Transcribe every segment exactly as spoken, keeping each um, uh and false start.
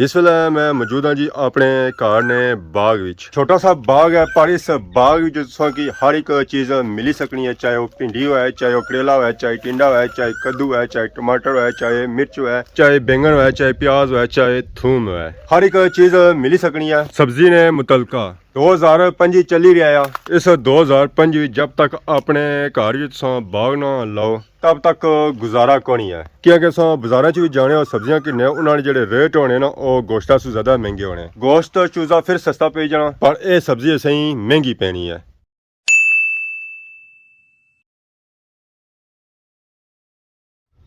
اس ویلے میں موجود ہاں جی اپنے گھر نے باغ وچ۔ چھوٹا سا باغ ہے، پر اس باغ وچ تساں کی ہر ایک چیز ملی سکنی ہے، چاہے وہ بھنڈی ہوئے، چاہے وہ کریلا ہوئے، چاہے ٹنڈا ہوئے، چاہے کدو ہوئے، چاہے ٹماٹر ہوئے، چاہے مرچ ہوئے، چاہے بینگن ہوئے، چاہے پیاز ہوئے، چاہے تھوم ہوئے، ہر ایک چیز ملی سکنی ہے۔ سبزی نے متعلقہ دو ہزار پنجی چلی رہیا ہے۔ اس دو ہزار پنجی جب تک اپنے گھر وچ تساں باغ نہ لاؤ، تب تک گزارا کونی ہے، کیونکہ اساں بازاراں چ وی جانے آں، سبزیاں گھننے آں، انہاں نے جڑے ریٹ ہونے نا، او گوشت سوں زیادہ مہنگے ہونے۔ گوشت چوزا پھر سستا پئی جانا، پر اے سبزی اساں مہنگی پینی ہے۔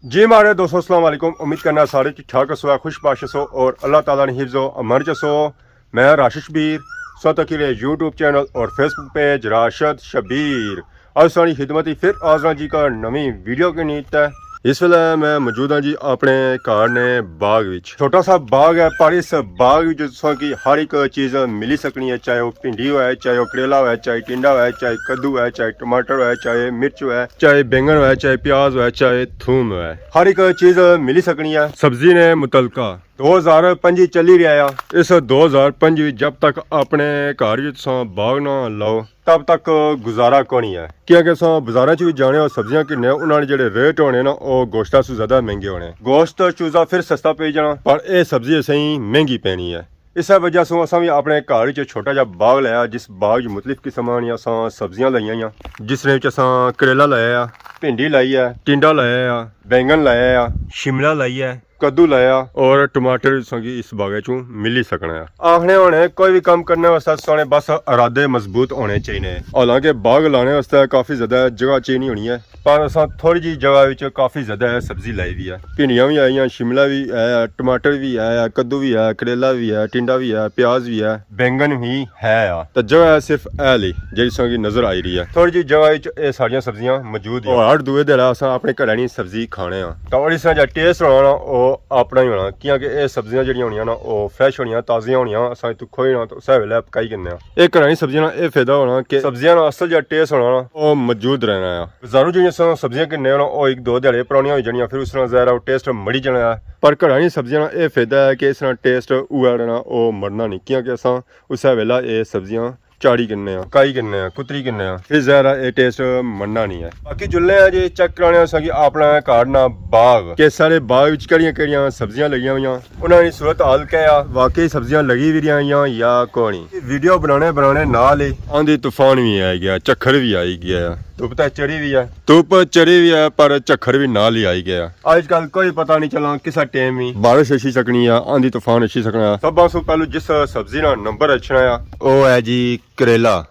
جی ماڑے دوستو، السلام علیکم۔ امید کرنا سارے ٹھیک ٹھاک ہسو، خوش باش ہسو اور اللہ تعالیٰ نے حفظ و امان چ ہسو۔ میں راشد شبیر، سو تکی رہے یوٹیوب چینل اور فیس بک پیج راشد شبیر۔ اج ساڑی خدمت ہی پھر حاضر ہاں جی کا نویں ویڈیو کے نیت ہے۔ اس ویلے میں موجود ہاں جی اپنے گھر نے باغ وچ۔ چھوٹا سا باغ ہے، پر اس باغ وچ تساں کی ہر ایک چیز ملی سکنی ہے، چاہے وہ بھنڈی ہوئے، چاہے وہ کریلا ہوئے، چاہے ٹنڈا ہوئے، چاہے کدو ہوئے، چاہے ٹماٹر ہوئے، چاہے مرچ ہوئے، چاہے بینگن ہوئے، چاہے پیاز ہوئے، چاہے تھوم ہوئے، ہر ایک چیز ملی سکنی ہے۔ سبزی نے متعلقہ دو ہزار پنجی چلی رہیا ہے۔ اس دو ہزار پنجی جب تک اپنے گھر وچ تساں باغ نہ لاؤ، تب تک گزارا کونی ہے، کیونکہ اساں بازاراں چ وی جانے آں، سبزیاں گھننے آں، انہاں نے جڑے ریٹ ہونے نا، او گوشت سوں زیادہ مہنگے ہونے۔ گوشت چوزا پھر سستا پئی جانا، پر اے سبزی اساں مہنگی پینی ہے۔ اسے وجہ سوں اساں وی اپنے گھر وچ چھوٹا جا باغ لایا، جس باغ وچ مختلف قسماں نیاں اساں سبزیاں لائیاں ہویاں، جس نے وچ اساں کریلا لایا ہے، بھنڈی لائی ہے، ٹنڈا لایا ہے، بینگن لایا ہے، شملہ لائی ہے، کدو لایا اور ٹماٹر تساں کی اس باغے چوں ملی سکنا ہے۔ آخنے ہونے کوئی بھی کام کرنے واسطے تساں نے بس ارادے مضبوط ہونے چاہیے، حالانکہ باغ لانے واسطے کافی زیادہ جگہ چاہیے ہونی ہے، پر اساں تھوڑی جی جگہ وچ کافی زیادہ سبزی لائی ہوئی ہے۔ بھنڈیاں بھی آئیاں، شملہ بھی ہے، ٹماٹر بھی ہے، کدو بھی ہے، کریلا بھی ہے، ٹنڈا بھی ہے، پیاز بھی ہے، بینگن بھی ہے۔ تے جگہ ہے صرف اے لی جیڑی تساں کی نظر آئی رہی ہے۔ تھوڑی جی جگہ وچ اے ساریاں سبزیاں موجود ہیں۔ اور ہر دوئے دھیاڑے اساں اپنے گھراں نی سبزی کھانے آں۔ تے اور اس نا جیڑا ٹیسٹ ہونا نا، او اپنا ہی ہونا، کیونکہ اے سبزیاں جیڑیاں ہونیاں نا، او فریش ہونیاں، تازیاں ہونیاں، اساں اتھوں کھوئی نا تے اسے ویلے پکائی کنے آں۔ اے گھراں نی سبزیاں نا اے فائدہ ہونا کہ سبزیاں نا اصل جیڑا ٹیسٹ ہونا نا، او موجود رہنا ہے۔ بازاروں جیڑیاں اساں سبزیاں گھننے آں نا، او ایک دو دھیاڑے پرانیاں ہوئی جانیاں، پھر اس نا ظاہر ہے او ٹیسٹ مڑی جانا ہے۔ پر گھراں نی سبزیاں نا اے فائدہ ہے کہ اس نا ٹیسٹ اوہے رہنا، او مڑنا نہیں، کیونکہ اساں اسے ویلے اے سبزیاں چاڑی کنے آں، کائی کنے آں، کتری کنے آں، پھر ظاہر ہے اے ٹیسٹ مڑنا نہیں ہے۔ باقی جلنے آں جی چیک کرانے آں اساں کی اپنا گھر نا باغ، کہ سارے باغ وچ کیڑیاں کیڑیاں سبزیاں لگیاں ہویاں، انہاں نی صورت حال کیا ہے، واقعی سبزیاں لگی وی رہیاں ہویاں یا کونی۔ ویڈیو بنانے بنانے نال ہی آندھی طوفان وی آئی گیا، جھکھڑ وی آئی گیا، دھوپ تے چڑھی وی ہے، دھوپ چڑھی وی ہے پر جھکھڑ وی نال ہی آئی گیا۔ اج کل کوئی پتہ نہیں چلنا کسا ٹائم ہی بارش اچھی سکنی ہے، آندھی طوفان اچھی سکنا ہے۔ سبھاں سوں پہلو جس سبزی نا نمبر اچھنا ہے، او ہے جی کریلا۔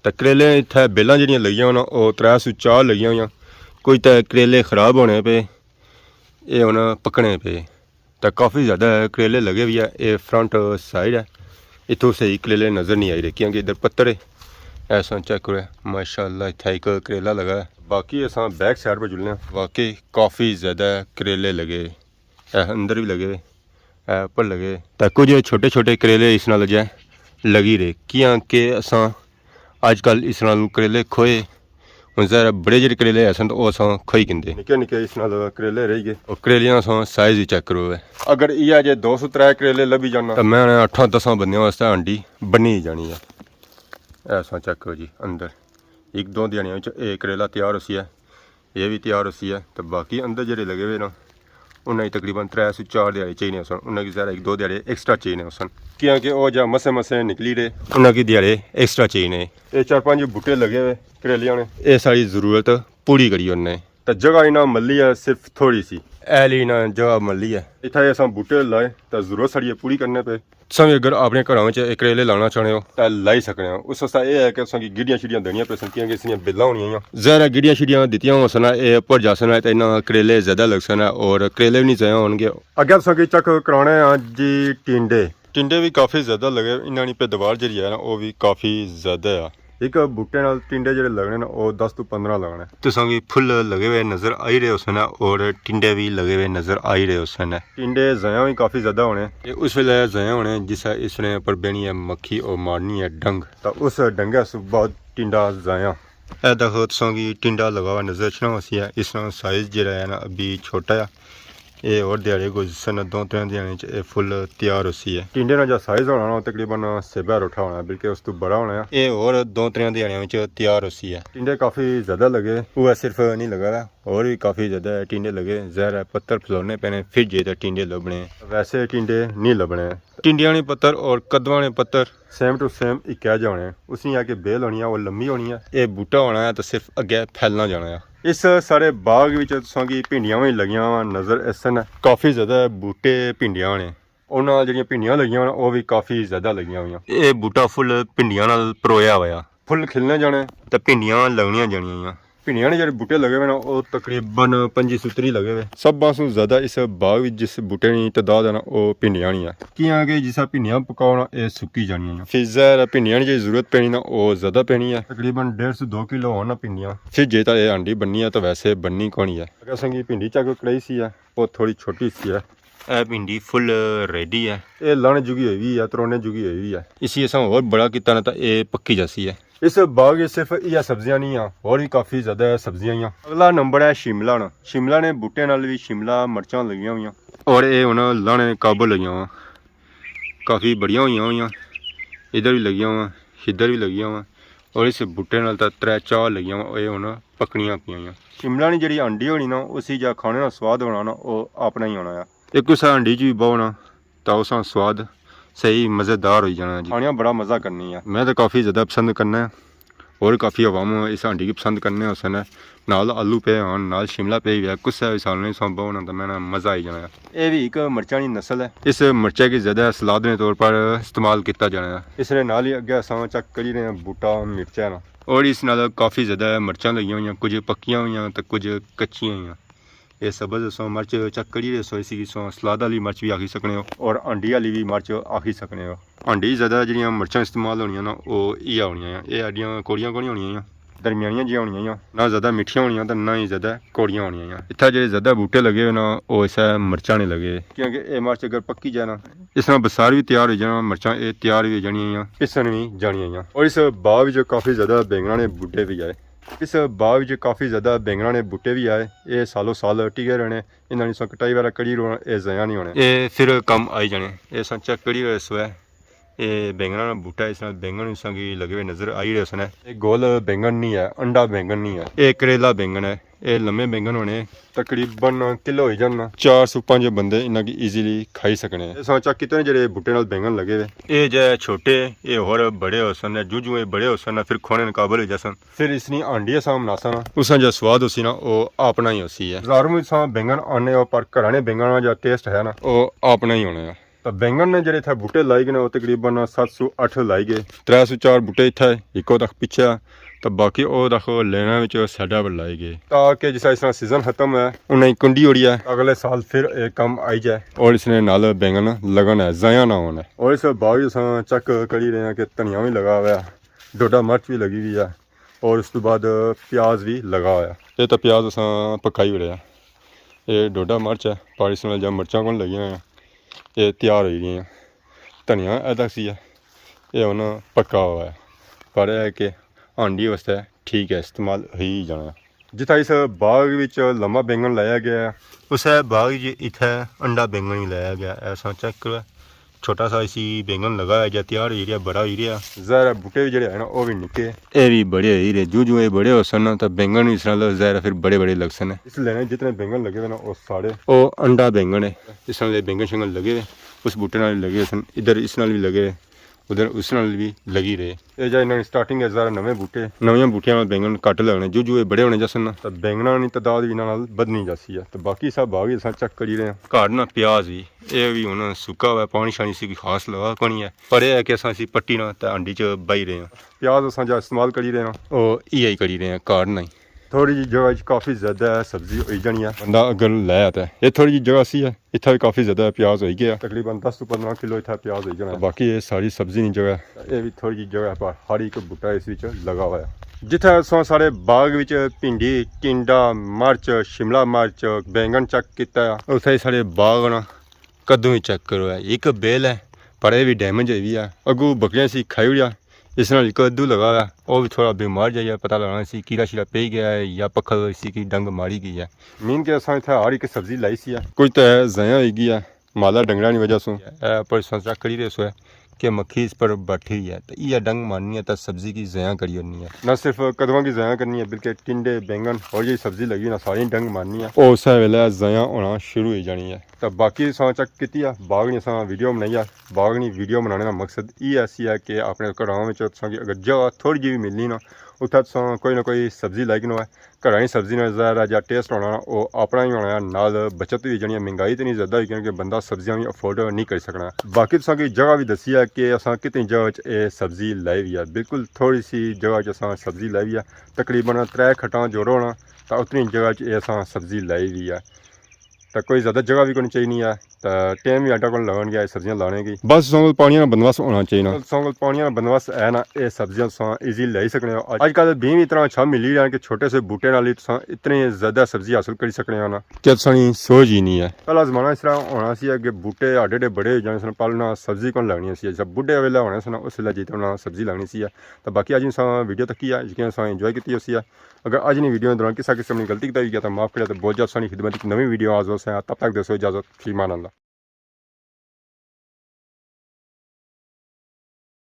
تے کریلے اتھے بیلاں جیڑیاں لگیاں ہویاں، او ترے سو چار لگیاں ہویاں۔ کوئی تے کریلے خراب ہونے پے، اے ہن پکنے پے۔ تے کافی زیادہ کریلے لگے ہوئے ہے۔ اے فرنٹ سائیڈ ہے، اتھوں صحیح کریلے نظر نہیں آئی رہے کیونکہ ادھر پتھر ہے۔ ایسا چیک کرو، ماشاءاللہ اتھے ایک کریلا لگا ہے۔ باقی اساں بیک سائیڈ پہ جلنے ہیں، واقعی کافی زیادہ کریلے لگے، اے اندر بھی لگے، اے اوپر لگے۔ تے کچھ چھوٹے چھوٹے کریلے اس نال جے لگی رہے، کیاں کہ اساں اج کل اس نال کریلے کھوئے، ہن ظاہر ہے بڑے جیڑے کریلے ایسن تو او اساں کھوئی کندے۔ نکے نکے اس نال کریلے رہی گئے۔ او کریلیاں سو سائز ہی چیک کرو۔ اگر ایہا جے دو سو ترے کریلے لبھی جانا، تے میں اٹھاں دساں بندیاں واسطے ہانڈی بنی ہی جانی ہے۔ ایسا چیک کرو جی، اندر ایک دو دیہاڑیاں وچ اے کریلا تیار ہوسی ہے، اے وی تیار ہوسی ہے۔ تے باقی اندر جیڑے لگے ہوئے نا، انہاں کی تقریباً ترے سو چار دیہاڑے چاہیے ہوسن۔ انہاں کی ظاہر ہے ایک دو دیہاڑے ایکسٹرا چاہیے ہوسن، کیونکہ او جا مسے مسے نکلی رہے، انہاں کی دیہاڑے ایکسٹرا چاہیے۔ اے چار پنج بوٹے لگے ہوئے کریلیاں نے، اے ساری ضرورت پوری کری ہونے۔ تے جگہ انہاں ملی ہے صرف تھوڑی سی، اے لی انہاں جگہ ملی ہے۔ اتھا اساں بوٹے لائے تے ضرورت ساڑی ہے پوری کرنے پے۔ تساں وی اگر اپنے گھراں وچ اے کریلے لانا چاہنے ہو تاں لائی سکنے ہو۔ اس واسطے اے ہے کہ تساں کی گڈیاں شڈیاں دینیاں پیسن، کیاں کہ اس نیاں بلاں ہونیاں۔ ظاہر ہے گڈیاں شڈیاں دتیاں ہوسن، اے اپر جاسن تے انہاں کریلے زیادہ لگسن اور کریلے وی نہیں ضائع ہونگے۔ اگے تساں کی چیک کرانے آں جی ٹینڈے۔ ٹینڈے وی کافی زیادہ لگے، انہاں نی پیداوار جیڑی ہے نا، او وی کافی زیادہ ہے۔ ایک بوٹے نال ٹینڈے جیڑے لگنے نا، او دس تو پندرہ لگنے۔ تساں کی پھل لگے ہوئے نظر آئی رہے ہوسن اور ٹینڈے وی لگے ہوئے نظر آئی رہے ہوسن۔ ٹینڈے ضائع وی کافی زیادہ ہونے۔ تے اس ویلے ضائع ہونے جس اس نے پر بہنی ہے مکھی اور مارنی ہے ڈنگ۔ تے اس ڈنگے سوں بعد ٹینڈا ضائع۔ اے دیکھو تساں کی ٹینڈا لگا ہوا نظر اچھنا ہوسی ہے، اس نا سائز جیڑا ہے نا ابھی چھوٹا ہے۔ اے ہور دیہاڑے گزرسن، دو ترے دیہاڑے وچ اے فل تیار ہوسی ہے۔ ٹنڈے نا جا سائز ہونا نا، او تقریباً سیبا روٹھا ہونا، بلکہ اس تو بڑا ہونا ہے۔ اے ہور دو ترے دیہاڑے وچ تیار ہوسی ہے۔ ٹنڈے کافی زیادہ لگے، وہ صرف نہیں لگا رہا، اور بھی کافی زیادہ ٹنڈے لگے۔ ظاہر ہے پتر پھلونے پینے، پھر جے تے ٹنڈے لبنے، ویسے ٹنڈے نہیں لبنے۔ ٹنڈیاں نے پتر اور کدواں نے پتر سیم ٹو سیم اکے جے ہونے۔ اس نی اگے بیل ہونی ہے، وہ لمبی ہونی ہے۔ اے بوٹا ہونا ہے تو صرف اگے پھیلنا جانا ہے۔ اس سارے باغ وچ تساں کی بھنڈیاں وی لگیاں وا نظر ایسن۔ کافی زیادہ بوٹے بھنڈیاں نے۔ انہاں جڑیاں بھنڈیاں لگیاں ہویاں، او وی کافی زیادہ لگیاں ہویاں۔ اے بوٹا فل بھنڈیاں نال پرویا ہویا۔ پھل کھلنے جانے تے بھنڈیاں لگنیاں جانیاں ہویاں۔ بھنڈیاں نے جڑے بوٹے لگے ہوئے نا، او تقریباً پنجی ستری لگے ہوئے۔ سب سوں زیادہ اس باغ وچ جس بوٹے نی تعداد ہے نا، او بھنڈیاں نی ہے۔ کیاں کہ جسا بھنڈیاں پکاؤ نا، اے سکی جانیاں ہویاں۔ پھر ظاہر ہے بھنڈیاں نی جڑی ضرورت پینی نا، او زیادہ پینی ہے۔ تقریباً ڈیڑھ سو دو کلو ہون نا بھنڈیاں۔ پھر جے تاں اے ہانڈی بننی ہے تاں ویسے بننی کونی ہے۔ اگر اساں کی بھنڈی چیک کرائی سی ہے، او تھوڑی چھوٹی سی ہے۔ اے بھنڈی فل ریڈی ہے۔ اے لانے جوگی ہوئی وی ہے، ترونے جوگی ہوئی وی ہے۔ اسی اساں ہور بڑا کیتا نا تاں اے پکی جاسی ہے۔ اس باغ وچ صرف ایہہ سبزیاں نہیں آں، ہور وی کافی زیادہ سبزیاں ہیاں۔ اگلا نمبر ہے شملہ نا۔ شملہ نے بوٹے نال وی شملہ مرچاں لگیاں ہویاں۔ اور اے ہن لانے قابل ہویاں وا۔ کافی بڑیاں ہویاں ہویاں۔ ادھر وی لگیاں وا، ادھر وی لگیاں وا۔ اور اس بوٹے نال تاں ترے چار لگیاں وا، اے ہن پکنیاں پیاں ہویاں۔ شملہ نی جڑی ہانڈی ہونی نا، اسی جا کھانے نا سواد ہونا نا، او اپنا ہی ہونا ہے۔ اک اسا ہانڈی چ وی بہو نا، تاں اساں سواد صحیح مزیدار ہوئی جانا جی۔ کھانیاں بڑا مزہ کرنی ہے۔ میں تاں کافی زیادہ پسند کرنا ہے، اور کافی عوام اس ہانڈی کی پسند کرنے ہوسن۔ نال آلو پے ہون، نال شملہ پے وی ہے، کسے وی سال نہیں سو بہو نا تاں میں نا مزہ آئی جانا ہے۔ اے وی ایک مرچاں نی نسل ہے۔ اس مرچے کی زیادہ سلاد نے طور پر استعمال کیتا جانا ہے۔ اس نے نال ہی اگے اساں چیک کری رہے ہیں بوٹا مرچاں نا۔ اور اس نال کافی زیادہ مرچاں لگیاں ہویاں، کچھ پکیاں ہویاں تے کچھ کچیاں ہویاں۔ اے سبز اساں مرچ چیک کری رہے سو، اسی کی سو سلاد آلی مرچ وی آکھی سکنے ہو اور ہانڈی آلی وی مرچ آکھی سکنے ہو۔ ہانڈی زیادہ جڑیاں مرچاں استعمال ہونیاں نا، او ایہہ ہونیاں آں۔ اے ایڈیاں کوڑیاں کونی ہونیاں آں، درمیانیاں جیاں ہونیاں آں۔ نہ زیادہ مٹھیاں ہونیاں تے نہ ہی زیادہ کوڑیاں ہونیاں آں۔ اتھا جڑے زیادہ بوٹے لگے ہوئے نا، او اسے مرچاں نے لگے۔ کیونکہ اے مرچ اگر پکی جائے نا، اس نا بصار وی تیار ہوئی جانا، مرچاں اے تیار وی ہوئی جانیاں آں، پسن وی جانیاں آں۔ اور اس باغ وچ کافی زیادہ بینگناں نے بوٹے وی آئے۔ اس باغ وچ کافی زیادہ بینگناں نے بوٹے وی آئے۔ اے سالو سال ٹکے رہنے۔ انہاں نی اساں کٹائی وغیرہ کری رہنا، اے ضائع نہیں ہونے۔ اے پھر کم آئی جانے۔ اے اساں چیک کری رہے سو ہے۔ اے بینگناں نا بوٹا ہے، اس نال بینگن اساں کی لگے ہوئے نظر آئی رہے سن۔ اے گول بینگن نہیں ہے، انڈا بینگن نہیں ہے۔ اے کریلا بینگن ہے۔ اے لمے بینگن ہونے، تقریباً کلو ہوئی جانا۔ چار سو پنج بندے انہاں کی ایزیلی کھائی سکنے۔ اساں چیک کیتے نے جڑے بوٹے نال بینگن لگے ہوئے۔ اے جے چھوٹے، اے ہور بڑے ہوسن، جوں جوں اے بڑے ہوسن نا، پھر کھونے نے قابل ہوئی جاسن۔ پھر اس نی ہانڈی اساں بناساں نا، اساں جا سواد ہوسی نا، او اپنا ہی ہوسی ہے۔ بازاروں وچ اساں بینگن آنے ہو، پر گھراں نے بینگن نا جا ٹیسٹ ہے نا، او اپنا ہی ہونا ہے۔ تاں بینگن نے جڑے اتھے بوٹے لائی گئے نے، او تقریباً ست سو اٹھ لائی گئے۔ ترے سو چار بوٹے اتھے، اکو تک پچھے آ، تاں باقی او تک لیناں وچ سائیڈاں پر لائی گئے۔ تاکہ جس طرح اس طرح سیزن ختم ہے، انہیں کنڈی اوڑی ہے، اگلے سال پھر اے کم آئی جائے۔ اور اس نے نال بینگن لگن ہے، ضائع نہ ہونا ہے۔ اور اس باغ وچ اساں چیک کری رہے ہیں کہ دھنیا وی لگا ہوا ہے، ڈوڈا مرچ وی لگی ہوئی ہے۔ اور اس تو بعد پیاز وی لگا ہویا۔ اے تاں پیاز اساں پکائی اوڑیا۔ اے ڈوڈا مرچ ہے، پر اس نال جا مرچاں کون لگیاں ہویاں، اے تیار ہوئی گئیاں۔ دھنیا اے تک سی ہے، اے ہن پکا ہوا ہے، پر اے ہے کہ ہانڈی واسطے ٹھیک ہے، استعمال ہوئی جانا ہے۔ جتھا اس باغ وچ لمبا بینگن لایا گیا ہے، اسے باغ وچ اتھے انڈا بینگن وی لایا گیا ہے۔ ایسا چیک کرو، چھوٹا سا اسی بینگن لگا ہے، جے تیار ہوئی رہیا، بڑا ہوئی رہیا۔ ظاہر ہے بوٹے وی جڑے ہے نا، او وی نکے۔ اے وی بڑے ہوئی رہے، جوں جوں اے بڑے ہوسن نا، تاں بینگن وی اس نال ظاہر ہے پھر بڑے بڑے لگسن۔ اس لینے جتنے بینگن لگے ہوئے نا، او سارے، او انڈا بینگن ہے۔ اس نال اے بینگن شینگن لگے ہوئے، اس بوٹے نال وی لگے ہوسن، ادھر اس نال وی لگے ہوئے، ادھر اس نال وی لگی رہے۔ اے جا انہاں نی سٹارٹنگ ہے، ذرا نویں بوٹے، نویں بوٹیاں نال بینگن گھٹ لگنے، جوں جوں اے بڑے ہونے جاسن نا، تاں بینگناں نی تعداد وی انہاں نال بدھنی جاسی ہے۔ تاں باقی سب باغ وی اساں چیک کری رہے ہیں۔ گھر نا پیاز وی، اے وی ہن سکا ہوا ہے، پانی شانی اسی کوئی خاص لگا کونی ہے، پر اے ہے کہ اساں اسی پٹی نا تے ہانڈی چ بائی رہے ہیں۔ پیاز اساں جا استعمال کری رہے ہیں، او ایہا ہی کری رہے ہیں، گھر نا ہی۔ تھوڑی جی جگہ وچ کافی زیادہ سبزی ہوئی جانی ہے۔ بندہ اگر لے آتا ہے، اے تھوڑی جی جگہ سی ہے، اتھا وی کافی زیادہ پیاز ہوئی گیا۔ تقریباً دس توں پندرہ کلو اتھا پیاز ہوئی جانا ہے۔ باقی اے ساری سبزی نی جگہ ہے۔ اے وی تھوڑی جی جگہ پر ہر ایک بوٹا اس وچ لگا ہوا ہے۔ جتھے اساں سارے باغ وچ بھنڈی، ٹنڈا، مرچ، شملہ مرچ، بینگن چیک کیتا ہے، اتھے ہی سارے باغ نا کدوں وی چیک کرو ہے۔ ایک بیل ہے، پر اے وی ڈیمیج ہوئی وی ہے۔ اگوں بکریاں سی کھائی اوڑیا، اس نال ہک کدو لگا ہوا ہے، او وی تھوڑا بیمار جائی ہے، پتہ لگنا سی کیڑا شیڑا پئی گیا ہے یا پکھل اسی کی ڈنگ ماری گئی ہے۔ مین کہ اساں اتھے ہر ہک سبزی لائی سی ہے، کچھ تے ضائع ہوئی گئی ہے مالا ڈنگراں نی وجہ سوں۔ اے پر اساں چیک کری رہے سو ہے کہ مکھی اس پر بیٹھی ہوئی ہے، تے ایہہ ڈنگ مارنی ہے تے سبزی کی ضائع کری اڑنی ہے۔ نہ صرف کدواں کی ضائع کرنی ہے بلکہ ٹنڈے، بینگن اور جیہی سبزی لگی ہوئی نا ساری ڈنگ مارنی ہے، او اسے ویلے ضائع ہونا شروع ہوئی جانی ہے۔ تے باقی اساں چیک کیتی ہے، باغ نی اساں ویڈیو بنائی ہے۔ باغ نی ویڈیو بنانے نا مقصد ایہہ ایسی ہے کہ اپنے گھراں وچ تساں کی اگر جگہ تھوڑی جیہی وی ملنی نا، اتھے تساں کوئی نہ کوئی سبزی لائی کنو ہے۔ گھراں نی سبزی نا ظاہر ہے جیہڑا ٹیسٹ ہونا نا، او اپنا ہی ہونا ہے، نال بچت وی جانی ہے۔ مہنگائی اتنی زیادہ ہوئی گئی کہ بندہ سبزیاں وی افورڈ نہیں کری سکنا۔ باقی تساں کی جگہ وی دسی ہے کہ اساں کتنی جگہ وچ اے سبزی لائی ہوئی ہے، بالکل تھوڑی سی جگہ وچ اساں سبزی لائی ہوئی ہے، تقریباً ترے کھٹاں جوڑو نا تاں اتنی جگہ وچ اے اساں سبزی لائی ہوئی ہے۔ تے کوئی زیادہ جگہ وی کونی چاہینی ہے، تے ٹائم وی اڈا کون لگن گیا اے سبزیاں لانے کی۔ بس تساں کول پانی نا بندوبست ہونا چاہیے نا۔ تساں کول پانی نا بندوبست ہے نا، اے سبزیاں تساں ایزی لائی سکنے ہو۔ اج کل بھیں وی اتنا اچھا ملی رہیا کہ چھوٹے سے بوٹے نال ہی تساں اتنی زیادہ سبزی حاصل کری سکنے ہو نا کہ تساں نی سوچ ہی نہیں ہے۔ پہلا زمانہ اس طرح ہونا سی کہ بوٹے ہڈے ہڈے بڑے ہوئی جانے سن، پہلے نا سبزی کون لگنی سی، جب بڈھے ویلے ہونے سن اس ویلے جی تے انہاں سبزی لگنی سی۔ تے باقی اج تساں ویڈیو تکی ہے، یقین تساں انجوائے کیتی ہوسی ہے۔ اگر اج نی ویڈیو دوران کسا قسم نی غلطی کیتا ہوئی گیا تاں معاف کریا، تے بہت جلد تساں نی خدمت اچ نویں ویڈیو حاضر ہوساں۔ تب تک دیسو اجازت، فی امان اللہ۔